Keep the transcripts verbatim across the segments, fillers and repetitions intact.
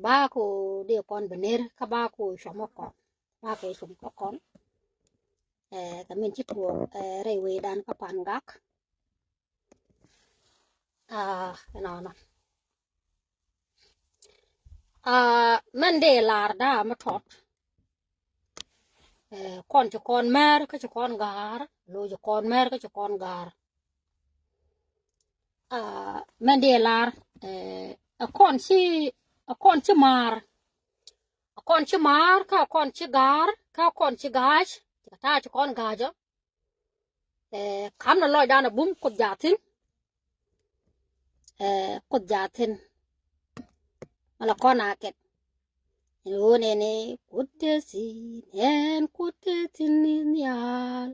ba ko dee kɔn bä ner kä ba ko cuɔm kä kɔn, ba kɛ cuɔm kä kɔn. Ɛ, kɛ min ci tuɔɔk, ɛ, rɛy wecdan kä Pangak. Aa, ɛnɔnɔ. Aa, mɛn dee lar da̱a̱ mi tɔt. Ɛ, kɔn ci kɔn mɛr kä ci kɔn ga̱a̱r, lo ci kɔn mɛr kä ci kɔn ga̱a̱r. Aa, mɛn dee lar, ɛ, ɛ kɔn ci, ɛ kɔn ci maar. Ɛ kɔn ci maar kä ɛ kɔn ci ga̱a̱r kä ɛ kɔn ci ga̱a̱c. Ci kɛ ta̱a̱ ci kɔn ga̱a̱c ɔ. Ɛ, kam ni lɔcdan a bum Kuoth jaa thi̱n. Ɛ, Kuoth jaa thi̱n. Mɛ la kɔn a kɛt. Ɛn ɣöö nɛnɛ Kuoth te thi̱n, ɛn Kuoth te thi̱n ni nhial.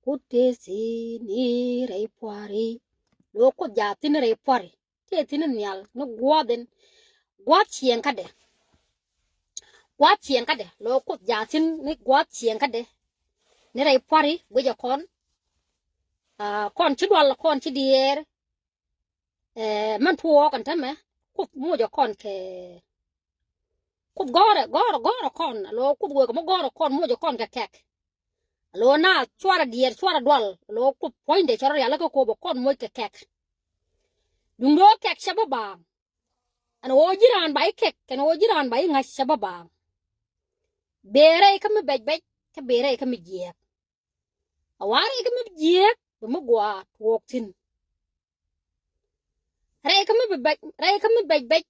Kuoth te thi̱n ni rɛy pua̱ri. Lo̱ Kuoth jaa thi̱n ni rɛy pua̱ri. Tëë thi̱n nhial ni gua̱a̱th in, gua̱a̱th ciɛŋkädɛ. Gua̱a̱th ciɛŋkädɛ, lo̱ Kuoth jaa thi̱n ni gua̱a̱th ciɛŋkädɛ. Ni rɛy pua̱ri guicɛ kɔn. Aa, kɔn ci dual, kɔn ci diɛɛr. Ɛ, mɛn tuɔɔk ɛn tämɛ, Kuoth mucɛ kɔn kɛ, Kuoth gɔ̱rɛ, gɔ̱rɛ, gɔ̱rɛ kɔn, lo̱ Kuoth wekɛ mi gɔ̱rɛ kɔn, mucɛ kɔn kɛ kɛk. Alo na cuarɛ diɛɛr cuarɛ dual, alo Kuoth puɔ̱nydɛ cɔrɔ rialikä kop ɛ kɔn moc kɛ kɛk. Duŋdɛ ɣöö kɛk cɛ bä baaŋ. Ɛn ɣöö ji̱ raan ba i̱ kɛk, kɛn ɣöö ji̱ raan ba i̱ ŋa̱c cɛ bä baaŋ. Bëë rɛy kä mi bɛc bɛc, kä bëë rɛy kä mi jiääk. A wa rɛy kä mi jiääk, bɛ mi gua̱a̱ tuɔɔk thi̱n. Rɛy kä mi bi bɛc, rɛy kä mi bɛc bɛc,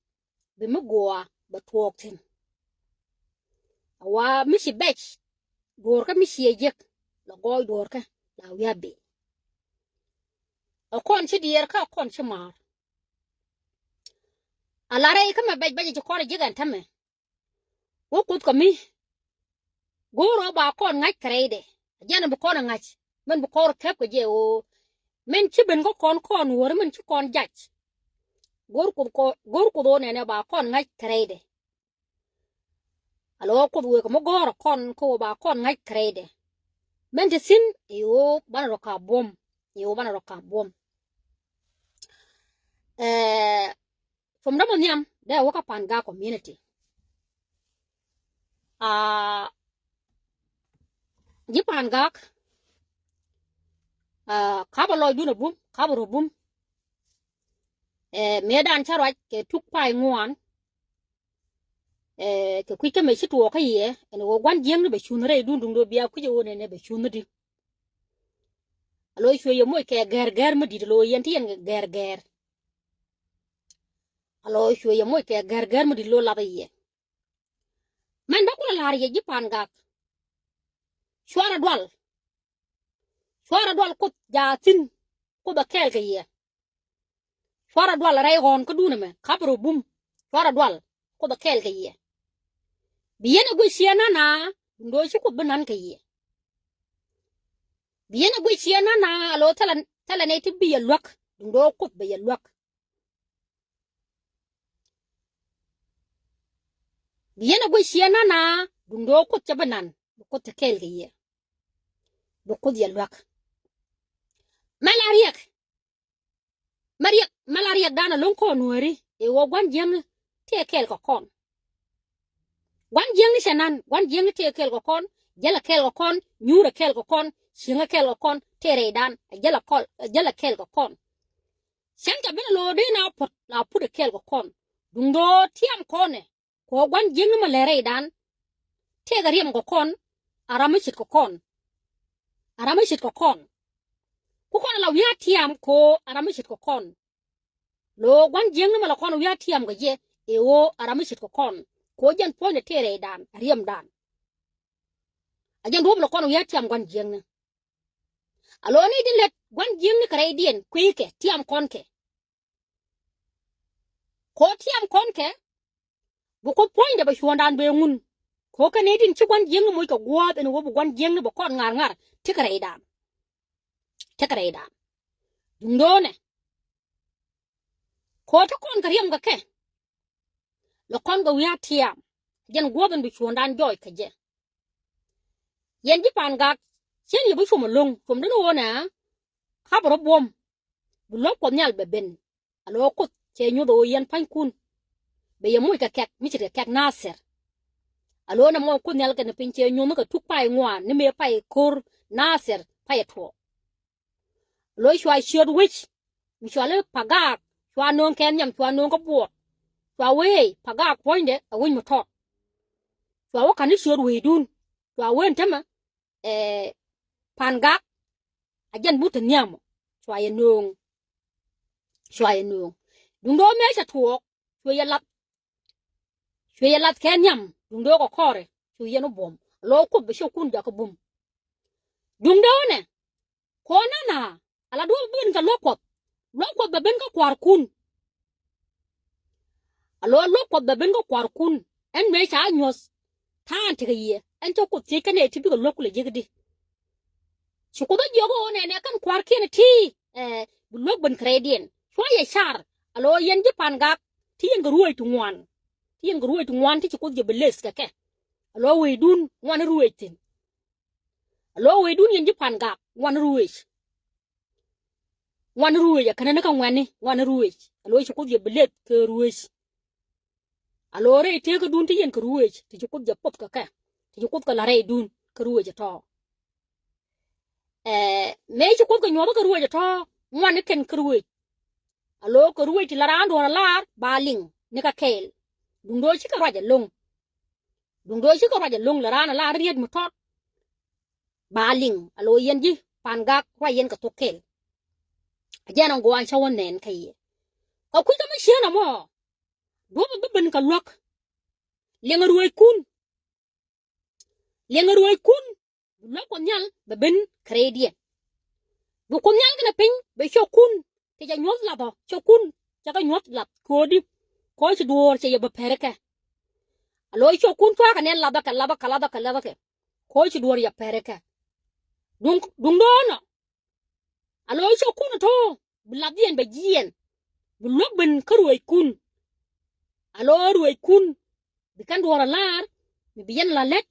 bi mi guɔa bɛ tuɔɔk thi̱n. A wa mi ci bɛc, duɔ̱ɔ̱rkä mi ci ɛ jiäk, la gɔɔy duɔ̱ɔ̱rkä, la wiaa bëë. Ɛ kɔn ci diɛɛr kä ɛ kɔn ci maar. A la rɛy kä mi bɛc bɛc ci kɔn ɛ jiäk ɛn tämɛ. Wä Kuoth kɛ mi. Go̱o̱r ɣöö ba kɔn ŋa̱c kɛ rɛydɛ. Jɛn bi kɔn ɛ ŋa̱c. Min bi kɔn rɔ thɛp kɛ jɛ ɣöö min ci ben kä kɔn kɔn wäri min ci kɔn jac. Go̱o̱r Kuoth kɔ-, go̱o̱r Kuoth ɣöö nɛnɛ ba kɔn ŋa̱c kɛ rɛydɛ. A lɔ Kuoth wëë kɛ mi gɔ̱rä kɔn kä ɣöö ba kɔn ŋa̱c kɛ rɛydɛ. Min te thi̱n i̱ ɣöö banɛ rɔ ka buɔ̱m. I̱ ɣöö banɛ rɔ ka buɔ̱m. Ɛɛ, Cuɔmdä mɔ nhiam dee wä kä Pangak community. Aa, ji̱ Pangak, aa, kapɛ lɔcdun a bum, kapɛ rɔ bum. Ɛɛ, mëëdan cä ruac kɛ tuk pay ŋuan. Ɛɛ, kɛ kui̱ kä mëë ci tuɔɔk kä yɛ ɛn ɣöö gua̱n jiäkni bɛ cunh rɛydun duŋdɛ bia kui̱c ɛ ɣöö nɛnɛ bɛ cunh di. A lo̱ cuɛ yɛ moc kɛ gɛr gɛr mi di̱t a lo̱ yɛn ti yɛn gɛr gɛr. A lo̱ cuɛ yɛ moc kɛ gɛr gɛr mi di̱t lo̱ lath a yɛ. Mɛn bä kulɛ la̱r yɛ ji̱ Pangak. Cuarɛ dual. Cuarɛ dual Kuoth jaa thi̱n. Kuoth a kɛɛl kɛ yɛ. Cuarɛ dual rɛy ɣɔ̱ɔ̱n kädun ɛmɛ kapɛ rɔ bum. Cuarɛ dual Kuoth a kɛɛl kɛ yɛ. Bi yɛn ɛ guic ciɛ nana duŋdɛ ci Kuoth bi nan kɛ yɛ. Bi yɛn ɛ guic ciɛ nana a lo̱ thilɛ, thilɛ nɛy ti bi yɛ luäk duŋdɛ Kuoth bɛ yɛ luäk. Bi yɛn ɛ guic ciɛ nana duŋdɛ Kuoth cɛ bi nan bi Kuoth te kɛɛl kɛ yɛ. Bi Kuoth yɛ luäk. Mɛ la riɛk. Mɛ riɛk, mɛ la riɛkdan a lo̱ŋ kɔn nuääri i̱ ɣöö gua̱n jiäkni tëë kɛɛl kɛ kɔn. Gua̱n jiäkni cɛ nan, gua̱n jiäkni tëë kɛɛl kɛ kɔn, jälɛ kɛɛl kɛ kɔn, nyuurɛ kɛɛl kɛ kɔn, cieŋä kɛɛl kɛ kɔn, tëë rɛydan a jälɛ kɔl, a jälɛ kɛɛl kɛ kɔn. Cäŋ ca ben a lo̱o̱ dee na puɔ̱t la put a kɛɛl kɛ kɔn. Duŋdɛ tiam kɔnɛ kɛ ɣöö gua̱n jiäkni mɛ lɛ rɛydan. Tëëkɛ riɛm kɛ kɔn a ram mi ce̱tkɛ kɔn. A ram mi ce̱tkɛ kɔn. Ku kɔn a la wiaa tiam kɛ ɣöö a ram mi ce̱tkɛ kɔn. Lo̱o̱ gua̱n jiäkni mɛ la kɔn wiaa tiam kɛ jɛ i̱ ɣöö a ram mi ce̱tkɛ kɔn. Kɛ ɣöö jɛn puɔ̱nydɛ tëë rɛydan a riɛmdan. A jɛn duɔ̱ɔ̱p la kɔn wiaa tiam gua̱n jiäkni. A lo̱o̱ ni di lät gua̱n jiäkni kɛ rɛydiɛn kui̱kɛ tiam kɔn kɛ. Kɛ ɣöö tiam kɔn kɛ bi Kuoth puɔ̱nydɛ bɛ cuɔ̱ɔ̱ŋdan bɛ ŋun. Kɛ ɣöö kɛ nɛy tin ci gua̱n jiäkni moc kɛ gua̱a̱th ɛn ɣöö bi gua̱n jiäkni bɛ kɔn ŋa̱r ŋa̱r tekɛ rɛydan. Tekɛ rɛydan. Duŋdɛ kɛ ɣöö te kɔn kɛ riɛm kɛ kɛ. Lɛ kɔn kɛ wiaa tiam jɛn gua̱a̱th ɛn bi cuɔ̱ɔ̱ŋdan jɔɔc kɛ jɛ. Yɛn ji̱ Pangak cien yɛ bi cuɔ̱m ɛlɔ̱ŋ cuɔ̱mdä ni ɣöö nɛ kapɛ rɔ buɔ̱m. Bi luäk Kuɔth Nhial bɛ ben. A lo̱ Kuoth cɛ nyuɔ̱th ɣöö yɛn pa̱nykun. bɛ yɛ moc kɛ kɛk mi ce̱tkɛ kɛk Nathir. A lo̱ nɛ mɔ Kuoth Nhial kɛnɛ piny cɛ nyuɔ̱th kɛ tuk pay ŋuan ni mëë pay ko̱r Nathir pay ɛ tuɔɔk. A lo̱ cua ciöt wec mi cɔal i̱ Pagak, cua nööŋ kɛ nhiam, cua nööŋ kä buɔɔt. Cua wee Pagak puɔ̱nydɛ ɛ wec mi tɔt. Cua wä ka̱n i̱ ciöt weydun, cua wee ɛn tämɛ, ɛ, Pangak, a jɛn but te nhiam ɔ, cua yɛ nööŋ. Cua yɛ nööŋ. Duŋdɛ ɣöö mëë cɛ tuɔɔk, cuɛ yɛ lath. Cuɛ yɛ lath kɛ nhiam, duŋdɛ ɣöö kɛ kɔrɛ cu yɛn wä buɔ̱m. A lo̱ Kuoth bɛ ciökun jakä bum. Duŋdɛ ɣöö nɛ, kɔn nana, a la duɔ̱ɔ̱p ben kɛ luäk Kuɔth. Luäk Kuɔth bɛ ben kä kua̱rkun. A lo̱ luäk Kuɔth bɛ ben kä kua̱rkun. Ɛn mëë ca nyuɔ̱th ta̱a̱n tekɛ yɛ. Ɛn cä Kuoth thiec kɛn ɛ ti bikɛ luäk kulɛ jiäk di. Ci Kuoth ɛ jiök ɣöö nɛnɛ kɛn kua̱rkiɛn ti, ɛ, bi luäk ben kɛ rɛydiɛn. Cua yɛ car. A lo̱ yɛn ji̱ Pangak ti yɛn kɛ ruëëc ti ŋuan. Ti yɛn kɛ ruëëc ti ŋuan ti ci Kuoth jɛ bi leth kɛ kɛ. A lo̱ weydun ŋuan ruëëc thi̱n. A lo̱ weydun yɛn ji̱ Pangak ŋuan ruëëc. Ŋuan ruëëc ɛ känä ni kä ŋuɛ̈ni ŋuan ruëëc. A lo̱ ci Kuoth jɛ bi leth kɛ ruëëc. A lo̱ rɛy tëëkädun ti yɛn kɛ ruëëc ti ci Kuoth jɛ poth kɛ kɛ. Ti ci Kuoth kɛ la rɛydun kä ruëëc ɛ tɔ̱. Ɛ, mëë ci Kuoth kɛ nyuɔ̱th kä ruëëc ɛ tɔ̱, ŋuan ni kɛn kä ruëëc. A lo̱ kɛ ruëëc ti la raan duɔ̱ɔ̱r a lar ba liŋ ni kä kɛɛl. Duŋdɛ ɣöö cikɛ ruac ɛlɔ̱ŋ. Duŋdɛ ɣöö cikɛ ruac ɛlɔ̱ŋ la raan a lar riet mi tɔt. Ba liŋ, a lo̱ yɛn ji̱ Pangak ruac yɛn kɛ thok kɛɛl. A jɛn ɛn gua̱a̱n cä wä nɛn kä yɛ. Kɛ kui̱ kä mi cieen ɛmɔ, duɔ̱ɔ̱p bi ben kɛ luäk. Liɛŋɛ ruëëckun. Liɛŋɛ ruëëckun. Bi luäk Kuɔth Nhial bɛ ben kɛ rɛydiɛn. Bi Kuoth Nhial kɛnɛ piny bɛ ciökun. Ti cɛ nyuɔ̱th lath ɔ, ciökun cɛ kɛ nyuɔ̱th lath ko̱o̱di. Ko̱ ci duɔ̱ɔ̱r cɛ yɛ bɛ pɛr kɛ. A lo̱ ciökun tua̱a̱kɛ nɛn lathä kɛ, lathä kɛ, lathä kɛ, lathä kɛ. Ko̱ ci duɔ̱ɔ̱r yɛ pɛr kɛ. Duŋ, duŋdɛ ɣöö nɔ. A lo̱ ciökun ɛ to̱ bi lathdiɛn bɛ jiɛɛn. Bi luäk ben kä ruëëckun. A lo̱ ruëëckun bi kɛn duɔ̱ɔ̱r a la̱r mi bi yɛn la lät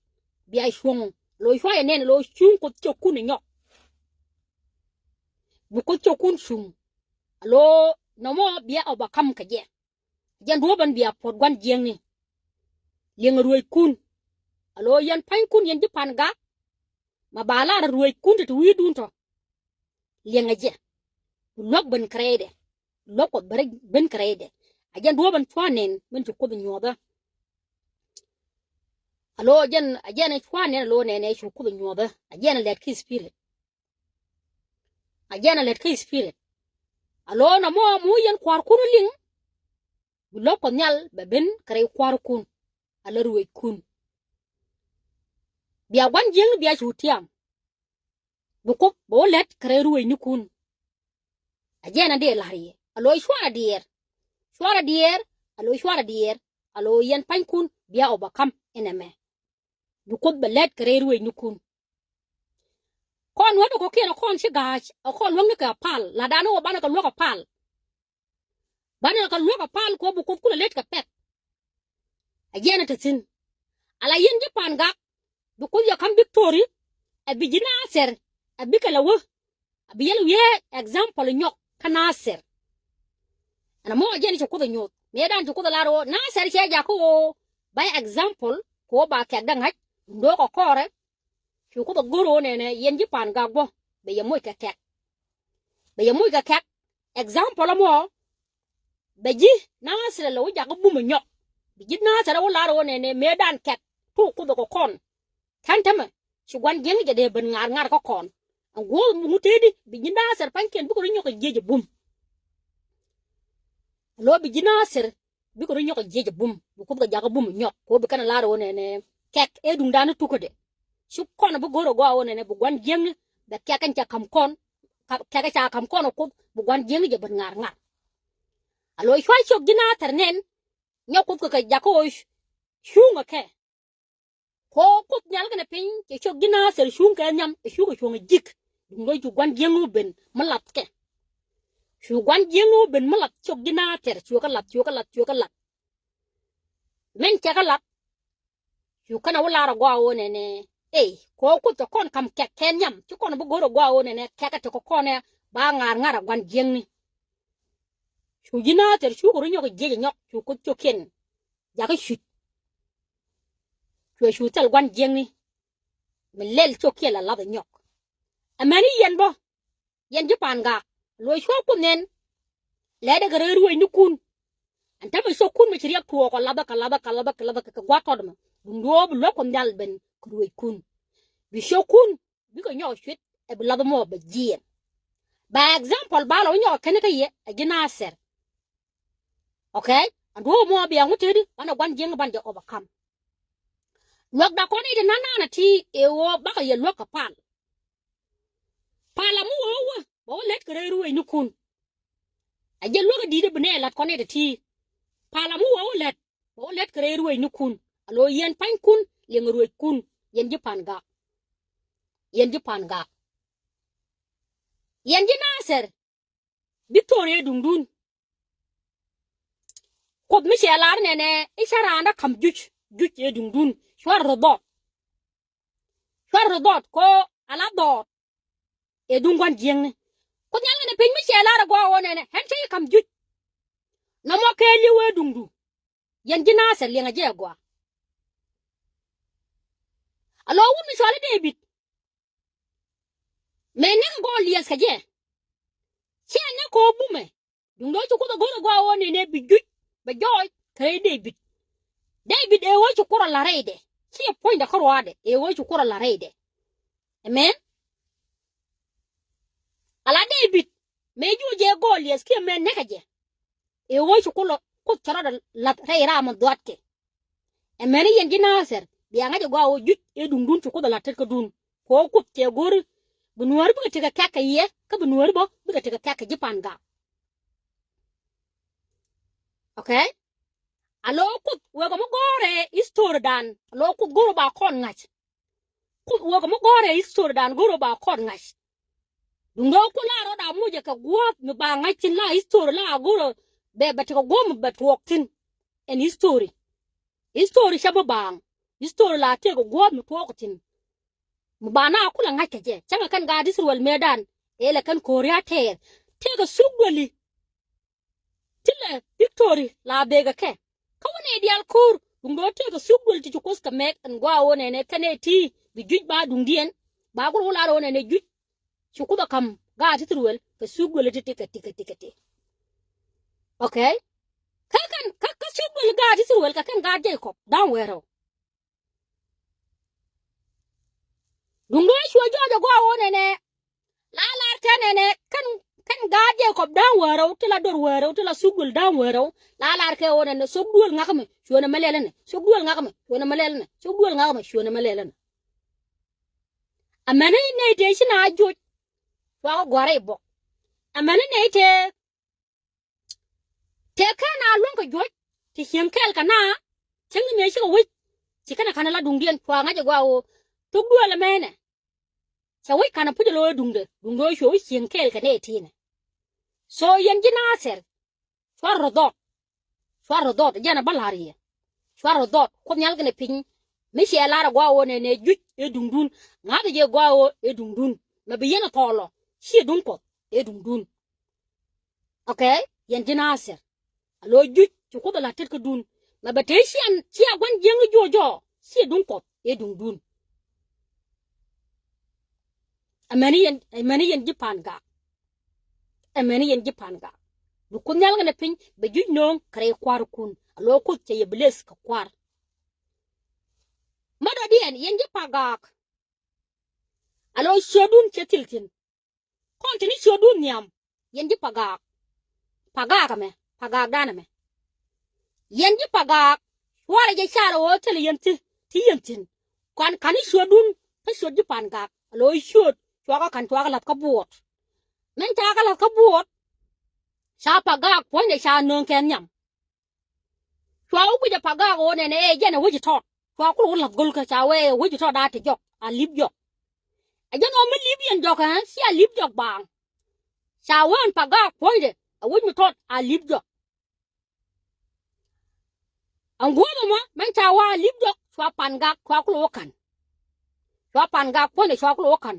bia cuɔ̱ŋ. A lo̱ cua yɛ nɛn a lo̱ cuŋ Kuoth ciökun ɛ nyɔk. Bi Kuoth ciökun cuŋ. A lo̱ nɔmɔ bia ɔ ba ka̱m kɛ jɛ. Jɛn duɔ̱ɔ̱p ɛn bia puɔ̱t gua̱n jiäkni. Liɛŋɛ ruëëckun. A lo̱ yɛn pa̱nykun yɛn ji̱ Pangak. Ma ba lar ruëëckun ti ti wi̱i̱dun tɔ̱. Liɛŋɛ jɛ. Luäk ben kɛ rɛydɛ. Luäk Kuɔth ben kɛ rɛydɛ. A jɛn duɔ̱ɔ̱p ɛn cua nɛn min ci Kuoth nyuɔ̱thä. A lo̱ jɛn, a jɛn cua nɛn a lo̱ nɛnɛ cu Kuoth nyuɔ̱thä. A jɛn a lɛt kä spirit. A jɛn a lɛt kä spirit. A lo̱ nɔmɔ mi wä yɛn kua̱rkun liŋ. Bi luäk Kuɔth Nhial bɛ ben kɛ rɛy kua̱rkun. A lät ruëëckun. Bia gua̱n jiäkni bia cu tiam. Bi Kuoth bɛ wä lät kɛ rɛy ruëëcnikun. A jɛn a dee la̱r yɛ. A lo̱ cuarɛ diɛɛr. Cuarɛ diɛɛr. A lo̱ cuarɛ diɛɛr. A lo̱ yɛn pa̱nykun bia ɔ ba ka̱m ɛn ɛmɛ. Bi Kuoth bɛ lät kɛ rɛy ruëëcnikun. Kɔn wä ni kɔ̱kiɛn ɛ kɔn ci ga̱a̱c ɛ kɔn luäŋni kɛ pal. La̱tdan ɣöö banɛ kɛ luäk ɛ pal. Banɛ kɛ luäk ɛ pal kɛ ɣöö bi Kuoth kulɛ lät kɛ pɛk. A jiɛn ɛ te thi̱n. Ala yɛn ji̱ Pangak bi Kuoth yɛ ka̱m victory. Ɛ bi ji̱ Nathir ɛ bikɛ lɛ wä. A bi yɛl wiee example nyɔk kä Nathir. Ɛn ɛmɔ a jiɛn ci Kuoth ɛ nyuɔ̱th mëëdan ci Kuoth ɛ lar ɣöö Nathir cɛ jakä ɣöö ba example kɛ ɣöö ba kɛkdɛ ŋa̱c. Duŋdɛ ɣöö kɛ kɔrɛ cu Kuoth ɛ go̱r ɣöö nɛnɛ yɛn ji̱ Pangak guɔ bɛ yɛ moc kɛ kɛk. Bɛ yɛ moc kɛ kɛk. Example ɛmɔ bɛ ji̱ Nathir lɛ wä jakä bum ɛ nyɔk. Bɛ ji̱ Nathir ɛ wä lar ɣöö nɛnɛ mëëdan kɛk tuk Kuoth ɛ kɛ kɔn. Tän tämɛ ci gua̱n jiäkni jɛ dee ben ŋa̱r ŋa̱r kä kɔn. Ɛn guɔ̱ɔ̱th mi ŋut tëëdi bi ji̱ Nathir pa̱nykiɛn bikɛ rɔ nyɔk kɛ jiec ɛ bum. Lo̱ bi ji̱ Nathir bikɛ rɔ nyɔk kɛ jiec ɛ bum bi Kuoth kɛ jakä bum ɛ nyɔk kɛ ɣöö bi kɛn ɛ lar ɣöö nɛnɛ kɛk ëë duŋdan tukädɛ. Ci kɔn bi go̱r ɛ gɔaa ɣöö nɛnɛ bi gua̱n jiäkni bɛ kɛk ɛn cɛ ka̱m kɔn. Kɛk ca ka̱m kɔn ɛ Kuoth bi gua̱n jiäkni jɛ ben ŋa̱r ŋa̱r. A lo̱ cua ciök ji̱ Nathir nɛn nyɔk Kuoth kɛ kɛ jakä ɣöö cuŋ ɛ kɛ. Kɛ ɣöö Kuoth Nhial kɛnɛ piny cɛ ciök ji̱ Nathir cuŋ kɛ nhiam ɛ cukɛ cuɔ̱ŋ ɛ ji̱k. Duŋdɛ cu gua̱n jiäkni ben mi lathkɛ. Cu gua̱n jiäkni ben mi lath ciök ji̱ Nathir cuɛ kɛ lath cuɛ kɛ lath cuɛ kɛ lath. Min cɛ kɛ lath. Cu kɛn a wä lar a gɔaa ɣöö nɛnɛ. Ey kɛ ɣöö Kuoth cɛ kɔn ka̱m kɛk kɛ nhiam ci kɔn bi go̱r a gɔaa ɣöö nɛnɛ kɛk a tekɛ kɔn ɛ ba ŋa̱r ŋa̱r a gua̱n jiäkni. Cu ji̱ Nathir cukɛ rɔ nyɔk jiec ɛ nyɔk cu Kuoth ciökiɛn. jakä cuc. Cuɛ cu thil gua̱n jiäkni mi lɛl cok kiɛ la lath ɛ nyɔk. Amäni yɛn bä, yɛn ji̱ pa̱a̱n gaak, luɔc cuɔ̱ɔ̱k Kuoth nɛn. Lɛ̈ɛ̈dɛ kɛ rɛy ruëëcnikun. Ɛn täämɛ cokun mi ci riɛk tuɔɔk kɛ lathä kɛ lathä kɛ lathä kɛ lathä kɛ gua̱a̱th tɔt ɛmɛ, duundɛ ɣöö bi luäk Kuɔth Nhial ben kɛ ruëëckun. Bi cokun bikɛ nyɔk cuet ɛ bi lath mɔ bɛ jiɛɛn. By example, ba lɔ nyɔk kɛn kä yɛ ɛ ji̱ Nathɛr. Okay? Ɛn duɔ̱ɔ̱k mɔ bia ŋu tëëdi banɛ gua̱n jiäkni ban jɛ overcome. Luäkda kɔn i̱ ti na̱n na̱a̱n a ti ëë ɣöö bakɛ yɛ luäk kɛ pal. Pal a mi wä wä bɛ wä lät kɛ rɛy ruëëcnikun. A jɛ luäk a di̱i̱t a bi nɛ la̱t kɔn i̱ ti ti. Pal a mi wä wä lät bɛ wä lät kɛ rɛy ruëëcnikun. A lo̱ yɛn pa̱nykun liɛŋ ruëëckun. Yɛn ji̱ pa̱a̱n gaak. Yɛn ji̱ pa̱a̱n gaak. Yɛn ji̱ Nathɛr. Victoria ɛ duŋdun. Kuoth mi cɛ lar nɛnɛ i̱ cä raan dä ka̱m juc, juc ɛ duŋdun. Cuarɛ rɔ dhɔɔt. Cuarɛ rɔ dhɔɔt kɛ ɣöö a la dhɔɔt ɛ duŋ gua̱n jiäkni. Kuoth Nhial kɛnɛ piny mi cɛ lar ɛ gɔaa ɣöö nɛnɛ ɣän cä ji̱ ka̱m juc. Nɔmɔ kɛɛliw ɛ duŋdu. Yɛn ji̱ Nathɛr liɛŋɛ jɛ ɛ gɔaa. A lo̱ wut mi cɔal i̱ Dee-bid. Mëë näk ɛ Gɔɔliɛth kɛ jɛ. Cɛ näk kɛ ɣöö bumɛ. Duundɛ ɣöö ci Kuoth ɛ go̱r ɛ gɔaa ɣöö nɛnɛ bi juc bɛ jɔɔc kɛ rɛy Dee-bid. Dee-bid ëë ɣöö ci Kuoth ɛ la̱t rɛydɛ. Ciɛ puɔ̱nydɛ kärɔaadɛ ëë ɣöö ci Kuoth ɛ la̱t rɛydɛ. Amen. Ala Dee-bid mëë juɔc jɛ Gɔɔliɛth kiɛ mëë näk ɛ jɛ. Ëë ɣöö ci Kuoth, Kuoth cɛ rɔɔdɛ la̱t rɛy ram mi dhuatkɛ. Amäni yɛn ji̱ Nathɛr bia ŋa̱c ɛ gɔaa ɣöö juc ëë duŋdun ci Kuoth ɛ la̱t tetkädun. Kɛ ɣöö Kuoth cɛ go̱r bi Nuääri bikɛ tekɛ kɛ̈k kɛ yɛ kä bi Nuääri bä bikɛ tekɛ kɛ̈k kɛ ji̱ pa̱a̱n gaak. Okay? A lo̱ Kuoth wekɛ mi gɔ̱rɛ historydan, a lo̱ Kuoth go̱rɛ ba kɔn ŋa̱c. Kuoth wekɛ mi gɔ̱rɛ historydan go̱rɛ ba kɔn ŋa̱c. Duŋdɛ ɣöö Kuoth la rɔɔdɛ a mucɛ kɛ gua̱a̱th mi ba ŋa̱c thi̱n la history la a go̱rɛ bɛ, bɛ tekɛ gua̱a̱th mi bɛ tuɔɔk thi̱n. Ɛn history. History cä bi baaŋ. History la tekɛ gua̱a̱th mi tuɔɔk thi̱n. Mi ba na kulɛ ŋa̱c kɛ jɛ. Cäŋɛ kɛn gaat Israel mëëdan. Ëë lɛ kɛn ko̱ri a tɛɛr. Tekɛ thuk duëli. Ti lɛ Victory la bekɛ kɛ. Kä wänɛ diaal ko̱r. Duŋdɛ ɣöö tekɛ thuk duëli ti ci Kuoth kɛ mɛk ɛn gɔaa ɣöö nɛnɛ kɛnɛ ti bi juc ba duŋdiɛn. Ba kulɛ wä lar ɣöö nɛnɛ juc. Ci Kuoth ɛ ka̱m gaat Israel kɛ thuk duëli ti ti kɛ ti kɛ ti kɛ ti. Okay? Kä kɛn, kä, kä thuk duëli gaat Israel kɛ kɛn gaat Jacob da̱ŋ wäl rɛw. Duŋdɛ ɣöö cuɛ jɔɔc ɛ gɔaa ɣöö nɛnɛ. La lar kɛ nɛnɛ kɛn, kɛn gaat Jacob da̱ŋ wäl rɛw, ti la dor wäl rɛw, ti la thuk duël da̱ŋ wäl rɛw. La lar kɛ ɣöö nɛnɛ thuk duël ŋa̱kä mɛ cuɛ nɛmɛ lɛl ɛnɛ. Thuk duël ŋa̱kä mɛ cuɛ nɛmɛ lɛl ɛnɛ. Thuk duël ŋa̱kä mɛ cuɛ nɛmɛ lɛl ɛnɛ. Amäni nɛy tëë ci na joc. Cua kɛ gua̱a̱r rɛy bok. Amäni nɛy tëë Tëë kɛn a luäŋ kɛ juɔ̱c ti cieŋ kɛɛl kɛ na. Cäŋ ni mëë cikɛ wec ci kɛn a ka̱n a la duŋdiɛn cua ŋa̱c ɛ gɔaa ɣöö thuk duël ɛmɛnɛ. Cɛ wec ka̱n a puc ɛ lo̱ ɛ duŋdɛ, duŋdɛ ɣöö cuɛ wec cieŋ kɛɛl kɛ nɛy ti̱i̱nɛ. So yɛn ji̱ Nathɛr, cuarɛ rɔ dhɔɔt. Cuarɛ rɔ dhɔɔt, jɛn a bä la̱r yɛ. Cuarɛ rɔ dhɔɔt, Kuoth Nhial kɛnɛ piny. Mi ciɛ lar ɛ gɔaa ɣöö nɛnɛ juc ëë duŋdun. Ŋa̱thɛ jɛ gɔaa ɣöö ëë duŋdun. Mɛ bi yɛn a thɔɔl ɔ, ciɛ duŋ Kuɔth, ëë duŋdun. Okay? Yɛn ji̱ Nathɛr. A lo̱ juc ci Kuoth a la̱t tetkädun. Mɛ bɛ te cian cia gua̱n jiäkni juɔc jɔɔ, ciɛ duŋ Kuɔth, ëë duŋdun. Amäni yɛn, amäni yɛn ji̱ pa̱a̱n gaak. Amäni yɛn ji̱ pa̱a̱n gaak. Bi Kuoth Nhial kɛnɛ piny bɛ juc nööŋ kɛ rɛy kua̱rikun. A lo̱ Kuoth cɛ yɛ bless kɛ kua̱r. Mä dɔ̱diɛn yɛn ji̱ pa̱a̱n gaak. A lo̱ ciötdun cɛ thil thi̱n. Kɔn te ni ciötdun nhiam. Yɛn ji̱ pa̱a̱n gaak. Pa̱a̱n gaak ɛmɛ. Pa̱a̱n gaakdan ɛmɛ. Yɛn ji̱ pa̱a̱n gaak. Cuarɛ jɛ car ɣöö thilɛ yɛn thi̱n, ti yɛn thi̱n. Kɔn ka̱n ni ciötdun kä ciöt ji̱ pa̱a̱n gaak. A lo̱ ciöt cuakɛ ka̱n cuakɛ la̱th kä buɔɔt. Min cakɛ la̱th kä buɔɔt. Ca pa̱a̱n gaak puɔ̱nydɛ ca nööŋ kɛ nhiam. Cua wä guic ɛ pa̱a̱n gaak ɣöö nɛnɛ ɛ jɛn ɛ wec tɔt. Cua kul wä la̱th go̱l kä ca wee ɛ wec tɔt a te jɔk, a li̱p jɔk. Ɛ jɛn ɣöö mi li̱p yɛn jɔk ɛ, cia li̱p jɔk baaŋ. Ca wee ɛn pa̱a̱n gaak puɔ̱nydɛ, ɛ wec mi tɔt a li̱p jɔk. Ɛn guɔ̱ɔ̱th ɛmɔ, mɛn ca wä a li̱p jɔk, cua pa̱a̱n gaak, cua kul wä ka̱n. Cua pa̱a̱n gaak puɔ̱nydɛ, cua kul wä ka̱n.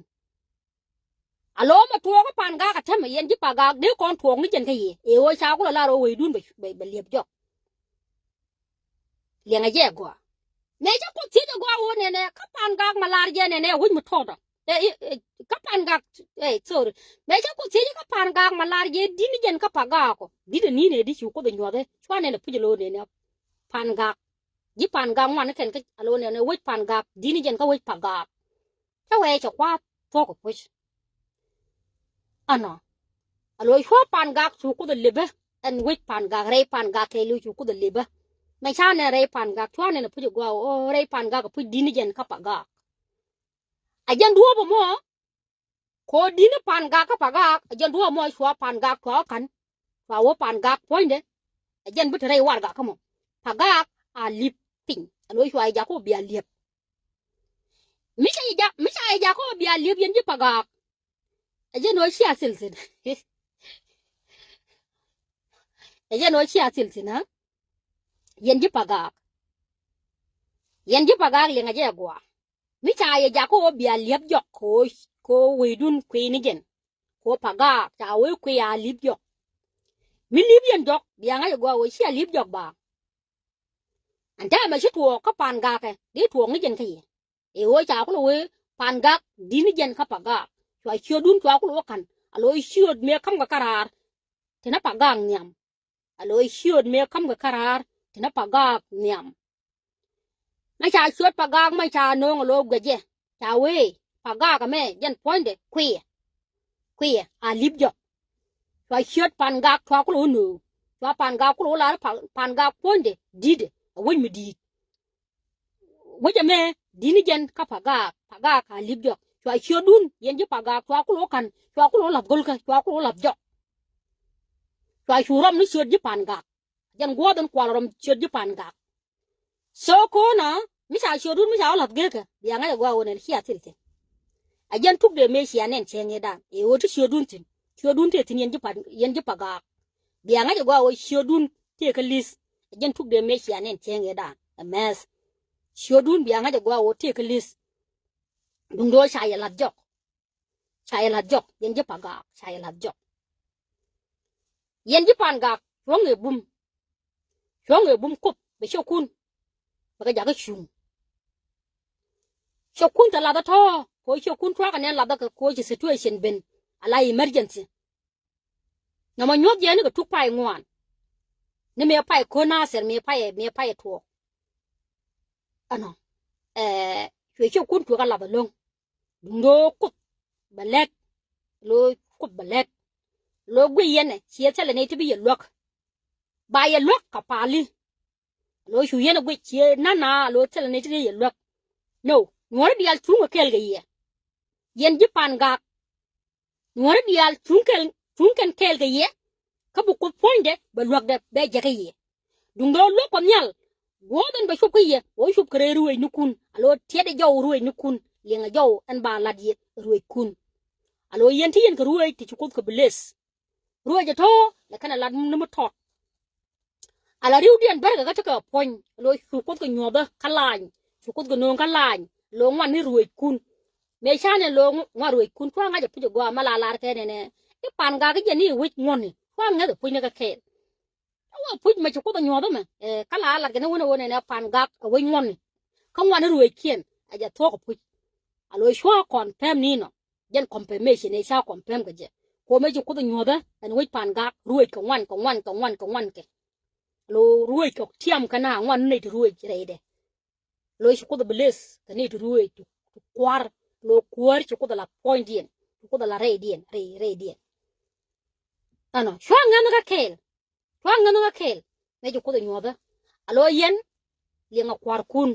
A lo̱o̱mɛ tuɔɔk kä pa̱a̱n gaak a täämɛ, yɛn ji̱ pa̱a̱n gaak dee kɔn tuɔɔk ni jɛn kä yɛ. Ëë ɣöö ca kulɛ lar ɣöö wecdun bɛ, bɛ, bɛ li̱ep jɔk. Liɛŋɛ jɛ gɔaa. Mëë cä Kuoth thiec ɛ gɔaa ɣöö nɛnɛ kä Pangak ma lar jɛ nɛnɛ wec mi tɔɔtɔ. Ɛ, ɛ, ɛ, kä Pangak, ɛ, sorry. Mëë cä Kuoth thiec kä Pangak ma lar jɛ di̱t ni jɛn kä Pagak ɔ. Di̱t ɛ ni̱n ɛ di cu Kuoth ɛ nyuɔth ɛ. Cua nɛn ɛ puc ɛ lo̱o̱ nɛnɛ Pangak. Ji̱ Pangak ŋuan ni kɛn kä a lo̱o̱ nɛnɛ wec Pangak di̱t ni jɛn kä wec Pagak. Cä wee cɛ kua̱r thuɔ̱k ɛ puc. Ɛnɔ. A lo̱ cua Pangak cu Kuoth ɛ lipä. Ɛn wec Pangak rɛy Pangak kɛɛliw cu Kuoth ɛ lipä. Mɛ ca nɛn rɛy Pangak cua nɛn ɛ puc ɛ gɔaa ɣöö rɛy Pangak ɛ puc di̱t ni jɛn kä Pagak. A jɛn duɔ̱ɔ̱p ɛmɔ. Kɛ ɣöö di̱t ni Pangak kä Pagak a jɛn duɔ̱ɔ̱p ɛmɔ cua Pangak cua ɣä ka̱n. Cua wä Pangak puɔ̱nydɛ. A jɛn bi te rɛy warɛgak kä mɔ. Pagak a li̱p piny a lo̱ cua yɛ jak kä ɣöö bia li̱ep. Mi ca yɛ jak, mi ca yɛ jak kä ɣöö bia li̱ep yɛn ji̱ Pagak. Ɛ jɛn ɣöö cia thil thi̱n. Ɛ jɛn ɣöö cia thil thi̱n, ha? Yɛn ji̱ Pagak. Yɛn ji̱ Pagak liɛŋɛ jɛ ɛ gɔaa. Mi ca yɛ jak kä ɣöö bia li̱ep jɔk kɛ ɣöö, kɛ ɣöö wecdun kuiy ni jɛn. Kɛ ɣöö Pagak ca wee kuiy a li̱ep jɔk. Mi li̱ep yɛn jɔk bia ŋa̱c ɛ gɔaa ɣöö cia li̱ep jɔk ba. Ɛn täämɛ ci tuɔɔk kä Pangak ɛ dee tuɔɔk ni jɛn kä yɛ. Ɛ ɣöö ca kulɛ wee Pangak di̱t ni jɛn kä Pagak. Cua ciötdun cua kulɛ wä ka̱n a lo̱ ciöt mëë ka̱mkɛ käraar. Ti ni Pagak nhiam. A lo̱ ciöt mëë ka̱mkɛ käraar ti ni Pagak nhiam. Mɛ ca ciöt Pagak mɛ ca nööŋ a lo̱ guic jɛ. Ca wee Pagak ɛmɛ jɛn puɔ̱nydɛ kuiɛ. Kuiɛ a li̱p jɔk. Cua ciöt Pangak cua kulɛ wä nööŋ. Cua Pangak kulɛ wä lar Pangak puɔ̱nydɛ di̱tdɛ a wec mi di̱i̱t. Wec ɛmɛ di̱t ni jɛn kä Pagak, Pagak a li̱p jɔk. Cua ciötdun yɛn ji̱ Pagak cua kulɛ wä ka̱n, cua kulɛ wä la̱th go̱lkä, cua kulɛ wä la̱th jɔk. Cua cu rɔm ni ciöt ji̱ Pangak. Jɛn guɔ̱ɔ̱th in kual rɔm ciöt ji̱ Pangak. So ko̱nä mi ca ciötdun mi ca wä la̱th gekä bia ŋa̱c ɛ gɔaa ɣöö nɛn cia thil thi̱n. A jɛn tuk dee mëë cia nɛn cɛ ŋi̱i̱cdan ɛ ɣöö ti ciötdun thi̱n. Ciötdun tëë thi̱n yɛn ji̱ Pag-, yɛn ji̱ Pagak. Bia ŋa̱c ɛ gɔaa ɣöö ciötdun tëë kä li̱th. A jɛn tuk dee mëë cia nɛn cɛ ŋi̱i̱cdan ɛ mɛth. Ciötdun bia ŋa̱c ɛ gɔaa ɣöö tëë kä li̱th. Duŋ do̱o̱ ca yɛ la̱th jɔk. Ca yɛ la̱th jɔk yɛn ji̱ Pagak ca yɛ la̱th jɔk. Yɛn ji̱ Pangak cuɔ̱ŋ ëë bum. Cuɔ̱ŋ ëë bum Kuoth bɛ ciökun. Bɛ kɛ jakä cuŋ. Ciökun te lathä tɔ̱ kɛ ɣöö ciökun tuakä nɛn lathä kɛ kɛ ɣöö ci situation ben a la emergency. Nɔmɔ nyuɔ̱th jɛ ni kɛ tuk pay ŋuan. Ni mëë pay ko̱n Nathir mëë pay mëë pay tuɔɔk. Ɛnɔ. Ɛɛ, cuɛ ciökun tuɔɔk a lathä lo̱ŋ. Duŋ lo̱o̱ Kuoth bɛ lɛt. Lo̱o̱ Kuoth bɛ lɛt. Lo̱o̱ guic yɛn ɛ ciɛ thilɛ nɛy ti bi yɛ luäk. Ba yɛ luäk kɛ pali. Lo̱o̱ cu yɛn ɛ guic ciɛ nana lo̱o̱ thilɛ nɛy ti bi yɛ luäk. No, nuɔ̱ɔ̱ri diaal cuŋ kɛ kɛɛl kɛ yɛ. Yɛn ji̱ Pangak. Nuɔ̱ɔ̱ri diaal cuŋ kɛl, cuŋ kɛn kɛɛl kɛ yɛ. Kä bi Kuoth puɔ̱nydɛ bɛ luäkdɛ bɛ jɛ kä yɛ. Duŋdɛ ɣöö luäk Kuɔth Nhial guɔ̱ɔ̱th ɛn bɛ cop kä yɛ ɣöö cop kɛ rɛy ruëëcnikun. A lo̱ tiɛt ɛ jɔw ruëëcnikun liɛŋɛ jɔw ɛn ba lat yɛ ruëëckun. A lo̱ yɛn ti yɛn kɛ ruëëc ti ci Kuoth kɛ bi leth. Ruëëc ɛ tɔ̱ lɛ kɛn ɛ lat ni mi tɔt. Ala riwdiɛn bärkɛ kä tekɛ puɔ̱ny lo̱ cu Kuoth kɛ nyuɔ̱thä kä laany, cu Kuoth kɛ nööŋ kä laany, lo̱ ŋuan ni ruëëckun. Mëë canɛ lo̱ ŋuan ruëëckun, cua ŋa̱c ɛ puc ɛ gɔaa mɛ la lar kɛ nɛnɛ. I̱ Pangak i̱ jɛ ni wi̱c ŋuɔ̱tni, cua ŋäth ɛ puc ni kɛ kɛɛl. Ɛ wä puc mɛ ci Kuoth ɛ nyuɔ̱thä mɛ, ɛ, kä la lar kɛ ni wänɛ wä nɛnɛ Pangak ɛ wi̱c ŋuɔ̱tni. Kä ŋuan ni ruëëckiɛn, ɛ jɛ thuɔ̱k ɛ puc. A lo̱ cua confirm ni nɔ. Jɛn confirmation ëë ca confirm kɛ jɛ. Kuɔmɛ ci Kuoth ɛ nyuɔ̱thä ɛn wec Pangak ruëëc kɛ ŋuan, kɛ ŋuan, kɛ ŋuan, kɛ ŋuan kɛ. Lo ruëëc kɛ tiam kɛ na ŋuan nɛy ti ruëëc rɛydɛ. Lo ci Kuoth ɛ bi leth kɛ nɛy ti ruëëc ti kua̱r. Lo kuäär ci Kuoth ɛ la puɔ̱nydiɛn, ci Kuoth ɛ la rɛydiɛn, rɛy, rɛydiɛn. Ɛnɔ, cua ŋäth kä kɛɛl. Cua ŋäth kä kɛɛl. Mëë ci Kuoth ɛ nyuɔ̱thä. A lo yɛn liɛŋɛ kua̱rkun.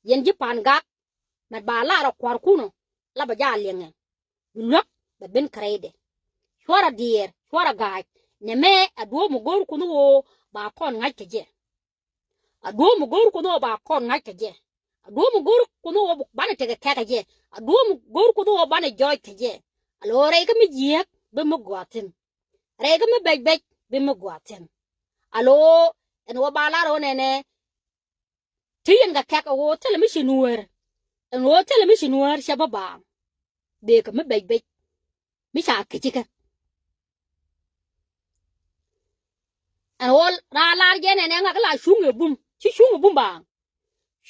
Yɛn ji̱ Pangak. Mɛt ba lar ɛ kua̱rkun ɔ. La bɛ jaa liɛŋɛ. Bi luäk bɛ ben kɛ rɛydɛ. Cuarɛ diɛɛr, cuarɛ ga̱a̱c. Nɛmɛ ɛ duɔ̱ɔ̱p mi go̱o̱r Kuoth ni ɣöö ba kɔn ŋa̱c kɛ jɛ. Ɛ duɔ̱ɔ̱p mi go̱o̱r Kuoth ni ɣöö ba kɔn ŋa̱c kɛ jɛ. Ɛ duɔ̱ɔ̱p mi go̱o̱r Kuoth ni ɣöö banɛ tekɛ kɛ̈k kɛ jɛ. Ɛ duɔ̱ɔ̱p mi go̱o̱r Kuoth ni ɣöö banɛ jɔɔc kɛ jɛ. A lo rɛy kä mi jiääk bi mi gɔaa thi̱n. Rɛy kä mi bɛc bɛc bi mi gɔaa thi̱n. A lo ɛn ɣöö ba lar ɣöö nɛnɛ. Ti yɛn kɛ kɛ̈k ɛ ɣöö thilɛ mi ci nuäär. Ɛn ɣöö thilɛ mi ci nuäär cɛ bä baaŋ. Bëë kɛ mi bɛc bɛc. Mi ca kecikɛ. Ɛn ɣöö raa lar jɛ nɛnɛ ŋak la cuŋ ɛ bum. Ci cuŋ i̱ bum baaŋ.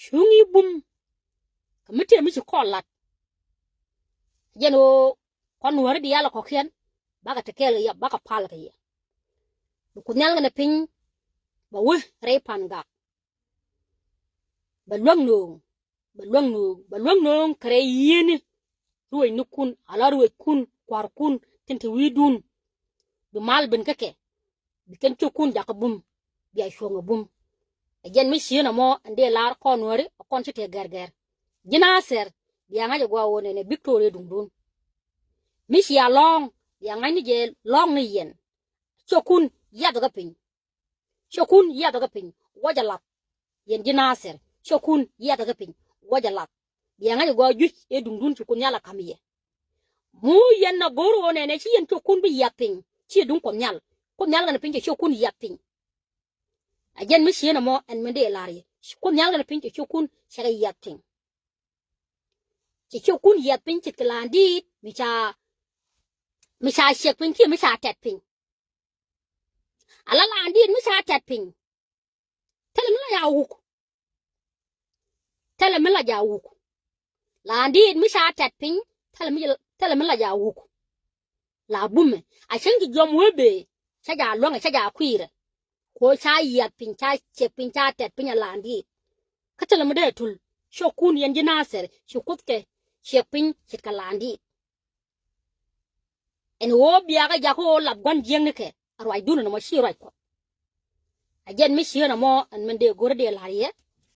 Cuŋ i̱ bum. Kɛ mi tëë mi ci kɔn lat. Jɛn ɣöö kɔn Nuääri diaal kɔ̱kiɛn bakɛ te kɛɛl kɛ yɛ, bakɛ pal kɛ yɛ. Bi Kuoth Nhial kɛnɛ piny bɛ wee rɛy Pan Gak. Bɛ luäk nööŋ, bɛ luäk nööŋ, bɛ luäk nööŋ kɛ rɛy yiëëni. Ruëëcnikun ala ruëëckun kua̱rkun tin te wi̱i̱dun. Bi mal ben kä kɛ, bi kɛn ciökun jakä bum, bia cuɔ̱ŋ ɛ bum. Ɛ jɛn mi cieen ɛmɔ ɛn dee lar kɔn Nuääri ɛ kɔn ci tëë gɛrgɛr. Ji̱ Nathir bia ŋa̱c ɛ gɔaa ɣöö nɛnɛ Biktoria duŋdun. Mi cia lɔ̱ɔ̱ŋ bia ŋa̱c ni jɛ lɔ̱ɔ̱ŋ ni yɛn. Ciökun yath kä piny. Ciökun yath kä piny wä jɛ lath. Yɛn ji̱ Nathir ciökun yath kä piny wä jɛ lath. Bia ŋa̱c ɛ gɔaa juc ëë duŋdun ci Kuoth Nhial ɛ ka̱m yɛ. Mu yɛn na go̱o̱r ɣöö nɛnɛ ci yɛn ciökun bi yath piny, ci duŋ Kuoth Nhial. Kuoth Nhial kɛnɛ piny cɛ ciökun yath piny. Ɛ jɛn mi cieen ɛmɔ ɛn min dee lar yɛ. Kuoth Nhial kɛnɛ piny cɛ ciökun cɛ kɛ yath piny. Cɛ ciökun yath piny ce̱tkɛ la̱a̱n di̱i̱t mi ca, mi ca ciɛk piny kiɛ mi ca tɛt piny. Ala la̱a̱n di̱i̱t mi ca tɛt piny. Thilɛ mi la ya wuk. Thilɛ mi la ja wuk. La̱a̱n di̱i̱t mi ca tɛt piny. Thilɛ mi, thilɛ mi la ja wuk. La bumɛ a cäŋ ci jiɔam wee bëë. Cä ja luäŋɛ, cä ja kui̱rɛ. Kɛ ɣöö ca yiath piny, ca ciɛk piny, ca tɛt piny a la̱a̱n di̱i̱t. Kä thilɛ mi dee tul. Ciökun yɛn ji̱ Nathir ci Kuoth kɛ ciɛk piny ce̱tkɛ la̱a̱n di̱i̱t. Ɛn ɣöö biakä jakä ɣöö lap gua̱n jiäknikɛ a ruacdun ɛn ɛmɔ ci ruac Kuɔth. A jɛn mi cieen ɛmɔ ɛn min dee go̱rä dee la̱r yɛ.